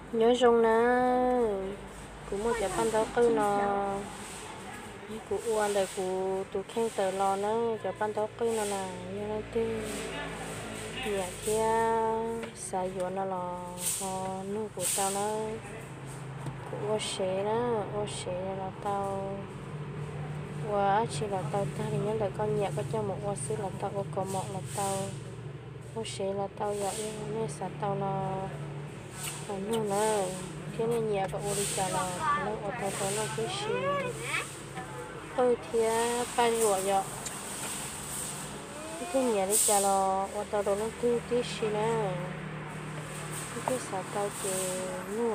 Nyob zoo na, kuv muaj cov paj ntaub qwj no, kuv ua ntawm kuv tus kheej tawm los na, cov paj ntaub qwj no na, yog leej twg nyiam thiab xav yuav no los ho nug kuv tau na. Kuv ua sev na, ua sev los tau, ua dab tsi los tau, tag li nyob ntawm koj nyiam koj coj mus ua xwb los tau, ua kaus mom los tau, ua sev los tau, yog nej xav tau no los nug na, thiab nej nyiam kom ua li cas los nej ua tau rau nej tib si. Qwj thiab paj zuam yom, nej twg nyiam li cas los ua tau rau leej twg tib si na. Nej twg xav tau ces nug,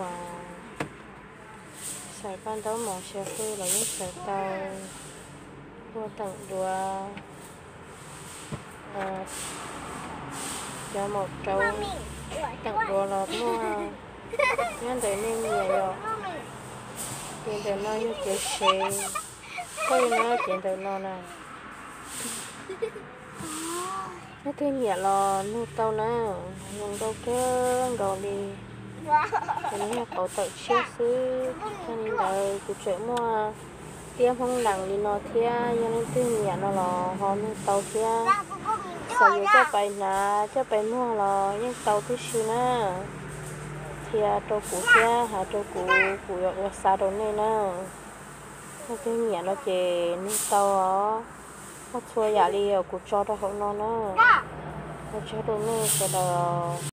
xaws paj ntaub mos xyaw qwj los yeej xaws tau, ua teem duav, cov maum rauv teem duav los muaj, nyob ntawm nej nyiam yom. Ces ntawm no yog kev sev qwj na, ces ntawm no na. Nej twg nyiam los nug tau na, zoo nkauj kawg nkaus li. Ces nws yog qauv tawm tshiab xwb, yog li ntawd kuv tseem muaj tiab hmoob lees li no thiab, yog leej twg nyiam no los ho nug tau thiab. Xav yuav coj pais hnav coj pais muag los yeej tau tib si na. Qhia rau kuv thiab hais rau kuv, kuv yuav ua xa rau nej na. Nej twg nyiam no ces nug tau os. Muaj txhua yam li uas kuv tso rau hauv no na. Ua tsaug rau nej sawv daws.